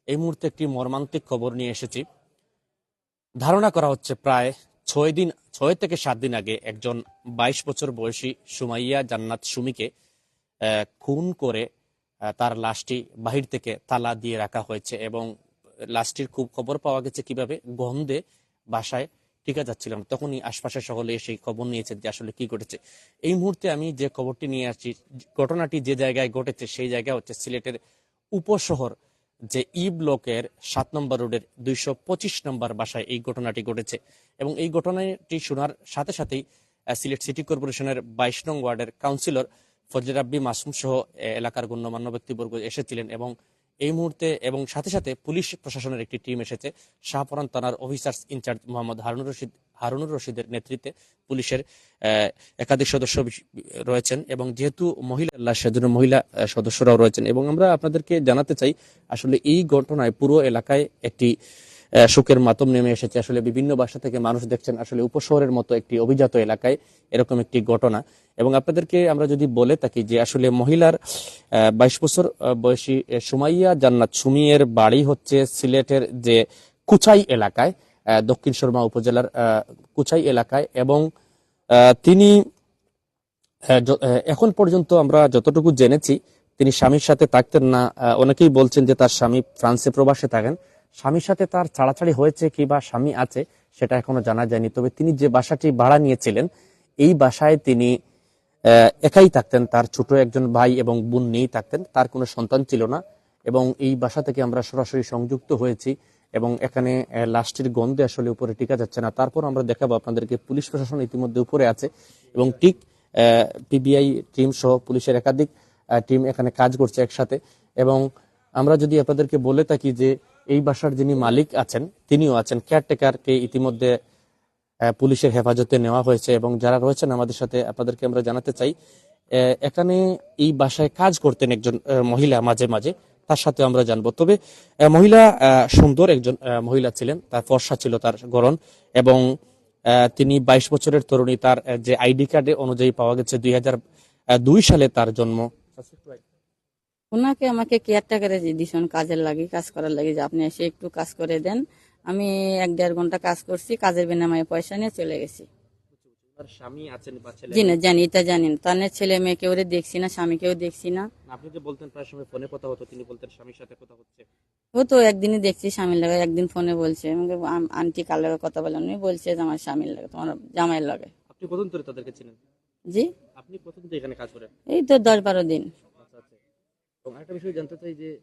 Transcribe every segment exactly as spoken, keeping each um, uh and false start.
এই মুহূর্তে একটি মর্মান্তিক খবর নিয়ে এসেছি। ধারণা করা হচ্ছে প্রায় ছয় দিন, ছয় থেকে সাত দিন আগে একজন বাইশ বছর বয়সী সুমাইয়া জান্নাত সুমিকে আহ, খুন করে আহ, তার লাশটি বাহির থেকে তালা দিয়ে রাখা হয়েছে এবং লাশটির খুব খবর পাওয়া গেছে কিভাবে গন্ধে বাসায় টিকা যাচ্ছিল না। তখনই আশপাশের সকলে এসে খবর নিয়েছেন যে আসলে কি ঘটেছে। এই মুহূর্তে আমি যে খবরটি নিয়ে আসছি, ঘটনাটি যে জায়গায় ঘটেছে সেই জায়গা হচ্ছে সিলেটের উপশহর যে ই ব্লকের সাত নম্বর রোডের দুইশো পঁচিশ নম্বর বাসায় এই ঘটনাটি ঘটেছে। এবং এই ঘটনাটি শোনার সাথে সাথেই আহ, সিলেট সিটি কর্পোরেশনের বাইশ নং ওয়ার্ডের কাউন্সিলর ফজলে রাব্বি মাসুম সহ এ, এলাকার গণ্যমান্য ব্যক্তিবর্গ এসেছিলেন এবং এই মুহূর্তে এবং সাথে সাথে পুলিশ প্রশাসনের একটি টিম এসেছে। শাহপরান থানার অফিসার্স ইনচার্জ মোহাম্মদ হারুনুর রশিদ হারুনুর রশিদের নেতৃত্বে পুলিশের আহ, একাধিক সদস্য বিশ- রয়েছেন এবং যেহেতু মহিলা লাশ, সেজন্য মহিলা আহ, সদস্যরাও রয়েছেন। এবং আমরা আপনাদেরকে জানাতে চাই, আসলে এই ঘটনায় পুরো এলাকায় একটি আহ, শোকের মাতম নেমে এসেছে। আসলে বিভিন্ন বাসা থেকে মানুষ দেখছেন আসলে উপশহরের মতো একটি অভিজাত এলাকায় এরকম একটি ঘটনা। এবং আপনাদেরকে আমরা যদি বলে থাকি যে আসলে মহিলার আহ, বাইশ বছর আহ, বয়সী আহ, সুমাইয়া জান্নাত সুমিয়ের বাড়ি হচ্ছে সিলেটের যে কুচাই এলাকায়, আহ, দক্ষিণ সুরমা উপজেলার আহ, কুচাই এলাকায়। এবং আহ, তিনি আহ, য- আহ, এখন পর্যন্ত আমরা যতটুকু জেনেছি, তিনি স্বামীর সাথে থাকতেন না। আহ, অনেকেই বলছেন যে তার স্বামী ফ্রান্সে প্রবাসে থাকেন। স্বামীর সাথে তার ছাড়াছাড়ি হয়েছে কি বা স্বামী আছে, সেটা এখনো জানা যায়নি। তবে তিনি যে বাসাটি ভাড়া নিয়েছিলেন, এই বাসায় তিনি আহ, একাই থাকতেন। তার ছোট একজন ভাই এবং বোন নিয়েই থাকতেন। তার কোনো সন্তান ছিল না। এবং এই বাসা থেকে আমরা সরাসরি সংযুক্ত হয়েছি এবং এখানে আহ, লাশটির গন্ধে আসলে উপরে টিকা যাচ্ছে না। তারপর আমরা দেখাবো আপনাদেরকে, পুলিশ প্রশাসন ইতিমধ্যে উপরে আছে এবং ঠিক পিবিআই টিম সহ পুলিশের একাধিক টিম এখানে কাজ করছে একসাথে। এবং আমরা যদি আপনাদেরকে বলে থাকি যে এই বাসার যিনি মালিক আছেন, তিনিও আছেন, কেয়ারটেকারকে ইতিমধ্যে আহ, পুলিশের হেফাজতে নেওয়া হয়েছে। এবং যারা রয়েছেন আমাদের সাথে, আপনাদেরকে আমরা জানাতে চাই, আহ, এখানে এই বাসায় কাজ করতেন একজন আহ, মহিলা মাঝে মাঝে, তার সাথে আমরা জানবো। তবে আহ, মহিলা আহ, সুন্দর একজন আহ, মহিলা ছিলেন, তার ফর্সা ছিল তার গড়ন। এবং আহ, তিনি বাইশ বছরের তরুণী। তার আহ, যে আইডি কার্ডে অনুযায়ী পাওয়া গেছে দুই হাজার দুই সালে তার জন্ম। ওনাকে আমাকে কেয়ারটেকারে যে দিছন কাজের লাগি, কাজ করার লাগি, যে আপনি এসে একটু কাজ করে দেন। আমি এক দেড় ঘন্টা কাজ করছি, কাজের বিনিময়ে পয়সা নিয়ে চলে গেছি। ওনার স্বামী আছেন বা ছেলে? জি না, জানি, এটা জানি না। তার ছেলে মেয়ে কেউরে দেখছি না, স্বামীকেও দেখছি না। আপনি যে বলতেন প্রায় সময় ফোনে কথা হতো, তিনি বলতেন স্বামীর সাথে কথা হচ্ছে। ও তো একদিনই দেখছি স্বামীর লগে, একদিন ফোনে বলছে, আমি বললাম, "আম-, আন্টি কার লগে কথা বলেন?" উনি বলছে যে আমার স্বামীর লগে, তোমার জামাইয়ের লগে। আপনি কতদিন ধরে তাদেরকে চিনেন? জি, আপনি কতদিন ধরে এখানে কাজ করেন? এই তো দশ বারো দিন। আচ্ছা, আচ্ছা। এবং আরেকটা বিষয় জানতে চাই যে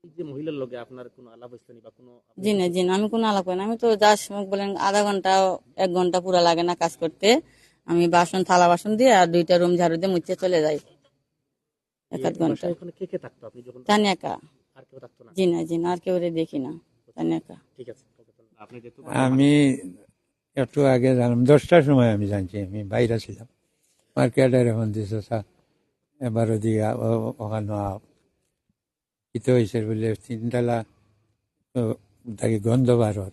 এই যে মহিলার লগে আপনার কোনো আলাপ হয়েছে নি বা কোনো আপনি জি না, জি না, আমি কোনো আলাপ করি না। আমি তো যাস মুখ বলেন আধা ঘন্টা, এক ঘন্টা পুরা লাগে না কাজ করতে। আমি বাসন, থালা বাসন দিয়ে আর দুইটা রুম ঝাড়ু দিয়ে মুছে চলে যাই এক এই আধ ঘন্টা। বাসায় ওখানে কে কে থাকতো আপনি যখন? তানি একা। আর কেউ থাকতো না? জি না, জি না, আর কেউ ওরে দেখি না। তানি একা। ঠিক আছে, ওকে, ধন্যবাদ। আপনি যেহেতু আমি একটু আগে জানলাম, দশটার সময় আমি জানছি, আমি বাইরে ছিলাম। আমার ক্যাডারে ফোন দিছে, "স্যার, এবার ওদিকে আ-, ও-, ওখানে আ-, কিতা হয়েছে?" বলে, "তিনতলা তো তাকে গন্ধ বারর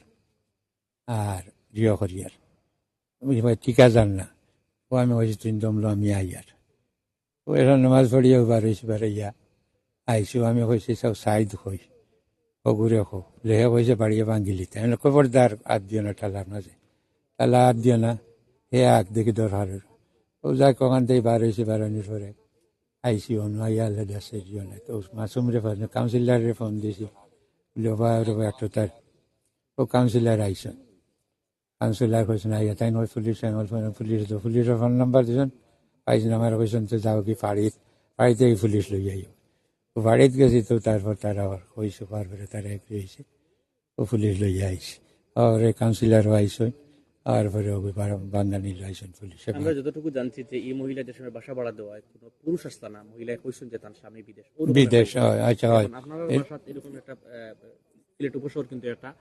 আর জিও করিয়ার।" আমি কই, "ঠিক আছে, যান না।" ও আমি কইছি, "তিন দমলো আমি আইয়ার।" ও এরা নামাজ পড়িয়া বার হয়েছে, বারইয়া আইসু। আমি কইছি, "সব সাইড কই, ও ঘুরে কো।" লেহে কইছে, "বাড়িয়ে ভাঙ্গিলি।" তাই আমি খবরদার আত দিও না টালার মাঝে, টালা আত দিও না। হে আগ দেখি দরকারের। ও যাক, ওখান থেকে বার হয়েছে, বারোনির পরে আইসি অনু আইয়া আল্লাহ দাসে দিও না। তো মাসুম রে ফোন, কাউন্সিলর রে ফোন দিছি, বলে, "ওবা, ওরে বা, একটু তার।" ও কাউন্সিলর আইসন। কাউন্সিলর কইছেন, "আইয়া তাই নয় পুলিশ, আমি ফোন পুলিশ তো পুলিশের ফোন নাম্বার দিছেন, পাইছেন আমার কইছেন তো যাও কি ফাড়িত, ফাড়িতে এই পুলিশ লই আইও।" তো ফাড়িত গেছি তো তারপর তারা আবার কইছে, পারবে তারা এগ্রি হয়েছে, ও পুলিশ লই আইছে। আর এই কাউন্সিলরও আইসই, আর পরে ওই বান্দানি লই আইসেন পুলিশ। আমরা যতটুকু জানছি যে এই মহিলা যে সময় বাসা ভাড়া দেওয়া হয়, কোনো পুরুষ আসতা না, মহিলায় কইছেন যে তার স্বামী বিদেশ। ওরকম বিদেশ, একটা হয়, আচ্ছা, হয়। এখন আপনার এ- বাসাত এরকম একটা আহ, সিলেট উপশহর কিন্তু একটা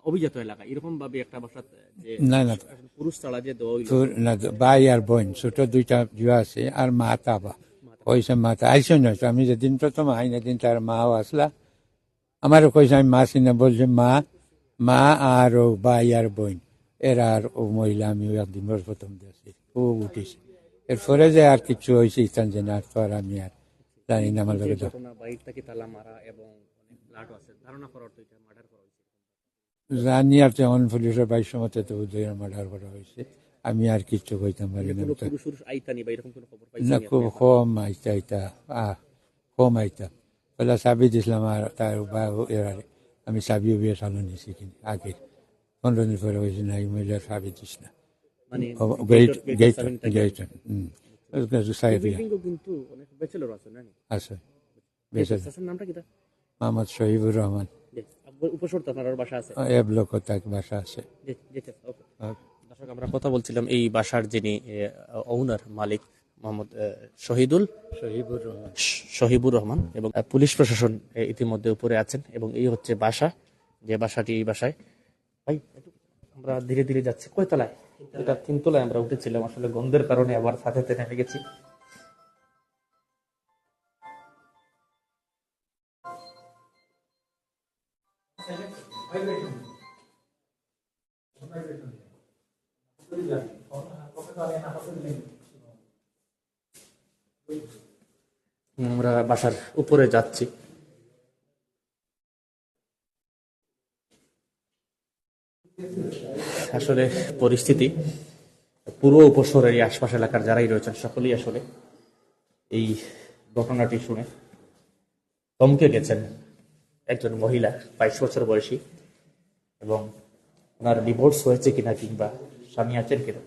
অভিজাত এলাকা, এরকম ভাবে একটা বাসাত যে না, না। পুরুষ ছাড়া যে দেওয়া হইল, তোর না, তো ভাই আর বোন, ছোট দুইটা জুয়া আছে, আর মা তা বা। কইছে মা তা আইসো না, তো আমি যেদিন প্রথম আই না দিন তার মাও আসলা, আমারও কইছে আমি মা চিনা, বলছে মা, মা আর ও ভাই আর বোন, এরা আর ও মহিলা আমি ওই একদিন ওর প্রথম দেখছি, ও উঠিছে। এরপরে যে আর কিছু হয়েছে ইতান যে না, আর তো আর আমি আর জানি না, আমার লগে তো। ঘটনা বাইর থাকি তালা মারা এবং অনেক ফ্ল্যাটও আছে, ধারণা করার তো এটা মার্ডার করা হয়েছে। জানি আর তেমন পুলিশের বাইশ মতে তো বুঝে মার্ডার করা হয়েছে। আমি আর কিচ্ছু কইতাম পারি না। কোনো পুরুষ উরুষ আইতানি বা এরকম কোনো খবর পাইছেন না, আপনি খুব এখন? কম আইতা আইতা, আহ, কম আইতা। বলে চাবি দিছিলাম আর তার বা এরারে। আমি চাবি উবিয়ে চালু নিছি কিনা আগে। পনেরো দিন পরে কইছে, "না, এই মহিলার চাবি দিস না।" মানে ও, গেট, গেট, গেট, গেট, হুম। ওই গেট সাইড এই দিয়া। বিল্ডিংও কিন্তু অনেক ব্যাচেলর আছে, না নি? আছে। জি, ব্যাচেলর। চাচার নামটা কিতা? মোহাম্মদ শহীদুর রহমান। জি, আপ-, উপসর তো আপনার বাসা আছে? আ, এ ব্লকও তার বাসা আছে। জি, জি, স্যার, ওকে। ওকে। দর্শক, আমরা কথা বলছিলাম এই বাসার যিনি, এ, ওনার, মালিক মোহাম্মদ, এ, শহীদুল শহীদুর রহমান। শ-, শহীদুর রহমান এবং, এ, পুলিশ প্রশাসন, এ, ইতিমধ্যে উপরে আছেন এবং এই হচ্ছে বাসা, যে বাসাটি এই বাসায়। ভাই, একটু আমরা ধীরে ধীরে যাচ্ছি। কয়তলায়? এটা তিনতলায় আমরা উঠেছিলাম, আসলে গন্ধের কারণে আবার সাথে সাথে নেমে গেছি। আমরা বাসার উপরে যাচ্ছি। আসলে পরিস্থিতি, পুরো উপশহরের এই আশপাশ এলাকার যারাই রয়েছেন সকলেই আসলে এই ঘটনাটি শুনে চমকে গেছেন। একজন মহিলা, বাইশ বছর বয়সী, এবং ওনার ডিভোর্স হয়েছে কিনা কিংবা স্বামী আছেন কিনা।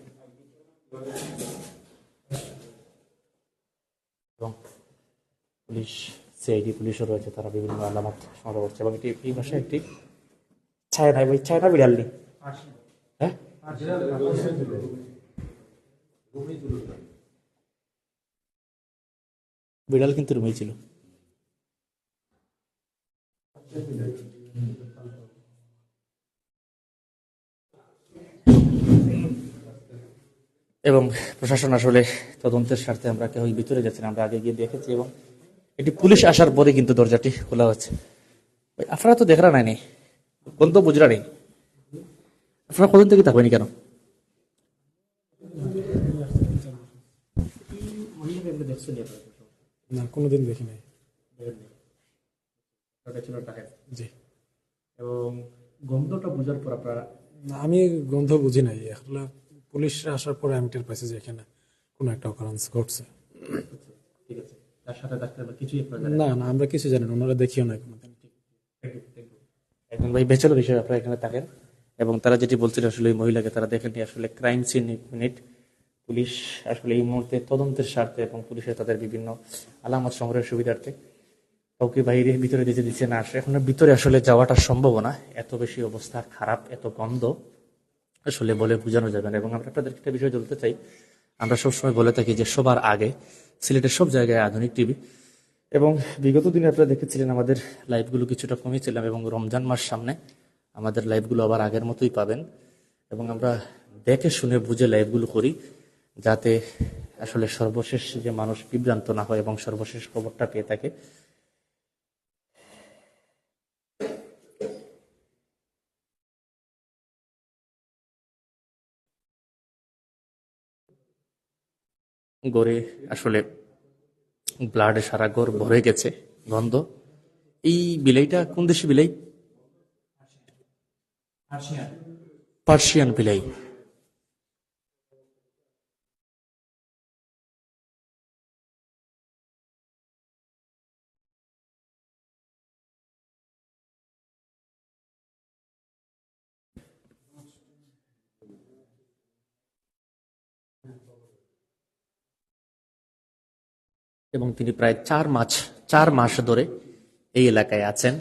এবং পুলিশ, সিআইডি পুলিশও রয়েছে, তারা বিভিন্ন আলামত সংগ্রহ করছে। এবং এটি, এই বাসায় একটি ছায়া নাই ভাই, ছায়া না বিড়াল নেই? হ্যাঁ, বিড়াল কিন্তু রুমেই ছিল। এবং প্রশাসন আসলে তদন্তের স্বার্থে আমরা কেউই ভিতরে যাচ্ছি না, আমরা আগে গিয়ে দেখেছি এবং এটি পুলিশ আসার পরে কিন্তু দরজাটি খোলা হচ্ছে। ভাই, আপনারা তো দেখরা নাইনি, গন্ধ বুঝরা নেই, আপনারা কদিন থেকে থাকবেনি কেন? এই মহিলাকে এমনি দেখছেন নি আপনারা? না, কোনোদিন দেখি নাই। দেখেন নি? আপনারা ছিল টাকা? জি। এবং গন্ধটা বোঝার পর আপনারা? না, আমি গন্ধ বুঝি নাই। আসলে পুলিশ আসার পরে আমি টের পাইছি যে এখানে কোনো একটা অকারেন্স ঘটছে। ঠিক আছে, তার সাথে থাকতে আমরা কিছুই আপনারা জানেন না? না, না, আমরা কিছু জানি না, ওনারা দেখিও না কোনোদিন। একদম, একদম। একজন ভাই ব্যাচেলর হিসেবে আপনারা এখানে থাকেন এবং তারা যেটি বলছিল আসলে ওই মহিলাকে তারা দেখেননি, আসলে ক্রাইম সিন ইউনিট, পুলিশ আসলে এই মুহূর্তে তদন্তের স্বার্থে এবং পুলিশের তাদের বিভিন্ন আলামত সংগ্রহের সুবিধার্থে কাউকে বাইরে ভিতরে দিতে দিচ্ছে না। আসলে এখন ভিতরে আসলে যাওয়াটা সম্ভব না, এত বেশি অবস্থা খারাপ, এত গন্ধ আসলে বলে বোঝানো যাবে না। এবং আমরা আপনাদেরকে একটা বিষয় বলতে চাই, আমরা সবসময় বলে থাকি যে সবার আগে সিলেটের সব জায়গায় আধুনিক টিভি। এবং বিগত দিনে আপনারা দেখেছিলেন আমাদের লাইভগুলো কিছুটা কমিয়েছিলাম এবং রমজান মাস সামনে, আমাদের লাইভগুলো আবার আগের মতোই পাবেন। এবং আমরা দেখে শুনে বুঝে লাইভগুলো করি, যাতে আসলে সর্বশেষ যে মানুষ বিভ্রান্ত না হয় এবং সর্বশেষ খবরটা পেয়ে থাকে। ঘরে আসলে ব্লাডে সারা ঘর ভরে গেছে, গন্ধ। এই বিলাইটা কোন দেশি বিলাই? পার্সিয়ান বিলাই। এবং তিনি প্রায় চার মাস, চার মাস ধরে এই এলাকায় আছেন।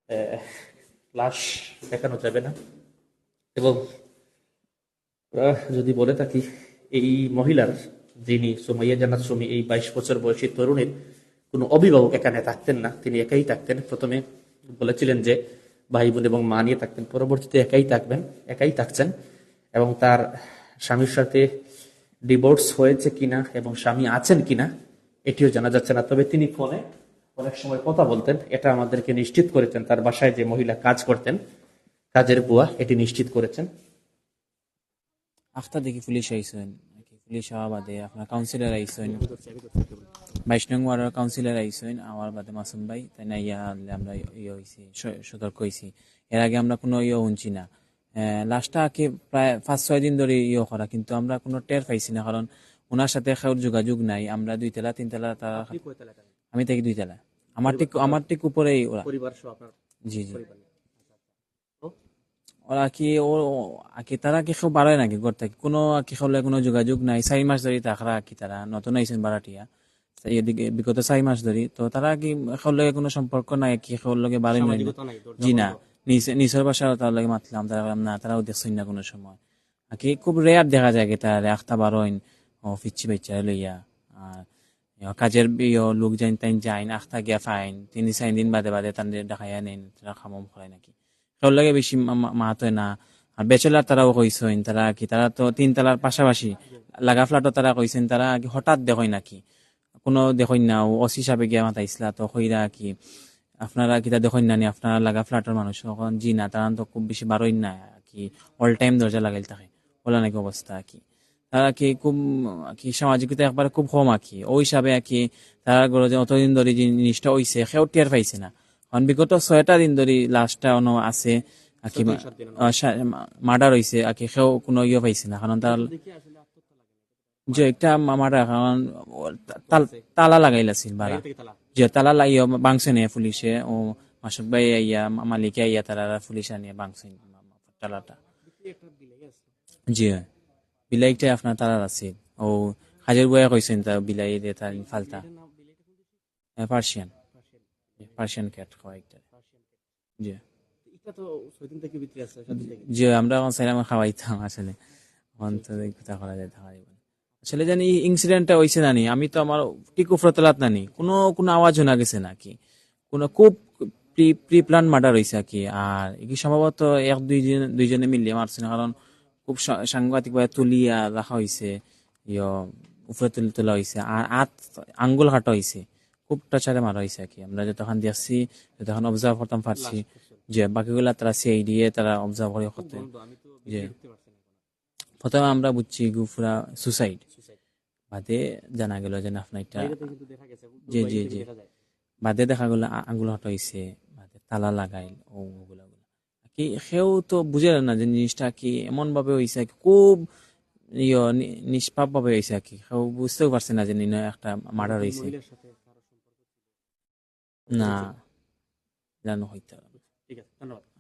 আহ, লাশ দেখানো যাবে না। এবং আহ, যদি বলে থাকি, এই মহিলার, যিনি সুমাইয়া জান্নাত সুমি, এই বাইশ বছর বয়সী তরুণীর কোনো অভিভাবক এখানে থাকতেন না, তিনি একাই থাকতেন। প্রথমে বলেছিলেন যে ভাই বোন এবং মা নিয়ে থাকতেন, পরবর্তীতে একাই থাকবেন, একাই থাকছেন। এবং তার স্বামীর সাথে ডিভোর্স হয়েছে কিনা এবং স্বামী আছেন কিনা এটিও জানা যাচ্ছে না। তবে তিনি ফোনে অনেক সময় কথা বলতেন, এটা আমাদেরকে নিশ্চিত করেছেন। তার বাসায় যে মহিলা কাজ করতেন, কাজের বুয়া, এটি নিশ্চিত করেছেন। আখতা দেখি পুলিশ আইসইন, পুলিশ আওয়া বাদে আপনার কাউন্সিলর আইসইন, বাইশ নং ওয়ার্ডর কাউন্সিলর আইসইন, আওয়ার বাদে মাসুম ভাই, তাই না, ইয়া আনলে আমরা ইয়ে হইছি, স-, সতর্ক হইছি। এর আগে আমরা কোনো ইয়ে শুনছি না। লাস্টটা আকি প্রায় পাঁচ ছয় দিন ধরে ইয়ে করা, কিন্তু আমরা কোনো টের পাইছি না, কারণ ওনার সাথে কেউর যোগাযোগ নাই। আমরা দুইতলা তিনতলা তারা, আপনি কয়তলা থাকেন? আমি থাকি দুইতলা, আমার ঠিক আমার ঠিক উপরেই ওরা। পরিবার সহ আপনার জি জি। পরিবার নিয়ে? ওরা কি ও ও- আকি তারা কি কেউ বারোয় নাকি ঘর থাকি? কোনো আকি কেউর লগে কোনো যোগাযোগ নাই। চারি মাস ধরে থাকরা আকি তারা নতুন আইসেন ভাড়াটিয়া। তো এদিকে বিগত চারি মাস ধরে তো তারা কি কেউর লগে কোনো সম্পর্ক নাই, কি কেউর লগে বারোয় নাই। সামাজিকতা নাই, দরজা জি না, বন্ধ। নিচে নিচের বাসা তার লগে মাতলাম, তারা বললাম না, তারাও দেখছইন না কোনো সময়। আকি খুব রেয়ার দেখা যায় কি তারা আখতা বারোইন ও ফিচ্ছি বাচ্চারে লইয়া। আর ইয়া কাজের ইয়ে লোক যাইন তাইন যাইন, আখতা গিয়া ফাইন, তিন চাইর দিন বাদে বাদে তান ডাকাইয়া নেইন, তারা খামম করায় নাকি। কেউর লগে বেশি মা- মা- মাত হয় না। আর ব্যাচেলার তারাও কইসইন, তারা কি তারা তো তিন তালার পাশাপাশি লাগা ফ্ল্যাটও তারা কইসইন, তারা কি হঠাৎ দেখইন নাকি, কোনো দেখইন না। ও ওসি সাহেবে গিয়া মাতাইছলা তো কইরা কি আপনারা কিতা দেখইন না নি, আপনারা লাগা ফ্ল্যাটর মানুষ? তখন জি না, তারা তো খুব বেশি বারোইন না কি, অল টাইম দরজা লাগাইল থাকে, ওলা নাকি অবস্থা আর কি। তারা কি খুব কি সামাজিকতা একবারে খুব কম আর কি। ওই হিসাবে আর কি তারা ঘরে যে অতদিন ধরে যে জিনিসটা হইছে, কেউ টের পাইছে না। কারণ বিগত ছয়টা দিন ধরে লাশটা অনো আছে আর কি, ছয় দিন, সাত দিন অনো। মার্ডার হইছে আর কি, কেউ কোনো ইয়ে পাইছে না। কারণ তার দেখি আসলে আত্মহত্যা লাগে না। যে একটা মার্ডার, কারণ ও তা- তাল- তালা লাগাইল আছিল বারা। বাইরে থেকে তালা। যে তালা লাগিয়ে বাংছে নিয়ে পুলিশে, ও মাসুক ভাই আইয়া মা- মালিকে আইয়া তারা পুলিশ আনিয়ে বাংছে তালাটা। কি একটা বিলাই আছে। জি হয়, বিলাইটা আপনার তালার আছে। ও হাজার বয়া কইছেন তা বিলাই দে তার ফালতা। হ্যাঁ, পার্সিয়ান, পার্সিয়ান ক্যাট কয়েকটা। জি। এটা তো ছয় দিন থেকে ভিতরে আছে, সাত দিন থেকে। জি, আমরা এখন চাইলাম খাওয়াইতাম আসলে। এখন তো এই কথা করা যায়, থাকা যাবে না। আসলে জানি এই ইনসিডেন্টটা হইছে না নি, আমি তো আমার ঠিক উপরে তলাত না নি, কোনো কোনো আওয়াজ শোনা গেছে নাকি, কোনো খুব প্রি প্রি প্ল্যান মার্ডার হইছে আর কি। আর কি সম্ভবত এক দুইজন দুইজনে মিলিয়ে মারছে না, কারণ খুব সা- সাংঘাতিকভাবে তুলিয়া রাখা হইছে, ইয়ো, উপরে তুলে তোলা হইছে, আর আত আঙ্গুল কাটা হইছে, খুব টর্চারে মারা হইছে আর কি। আমরা যতক্ষণ দেখছি, যতক্ষণ অবজার্ভ করতাম পারছি, যে বাকিগুলা তারা সিআইডি এ তারা অবজার্ভ করে করতে। আমি তো জি। ভিতরে ঢুকতে পারছি না। প্রথমে আমরা বুঝছি গুফরা সুসাইড, Suicide। বাদে জানা গেল যে না, আপনার এটা বাইরে থেকে কিন্তু দেখা গেছে, জি, বাইরে জি, থেকে জি। দেখা যায়। বাদে দেখা গেল আ- আঙ্গুল কাটা হইছে, বাদে তালা লাগাইল, ও ওগুলা ওগুলা। কি কেউ তো বুঝে না যে জিনিসটা কি এমন ভাবে হইছে, খুব ইয়ো নি- নিষ্পাপ ভাবে হইছে আর কি। কেউ বুঝতেও পারছে না যে নিনো একটা মার্ডার হইছে। মহিলার সাথে কারো সম্পর্ক ছিল? না, জানো হইতে পারে। ঠিক আছে, ধন্যবাদ।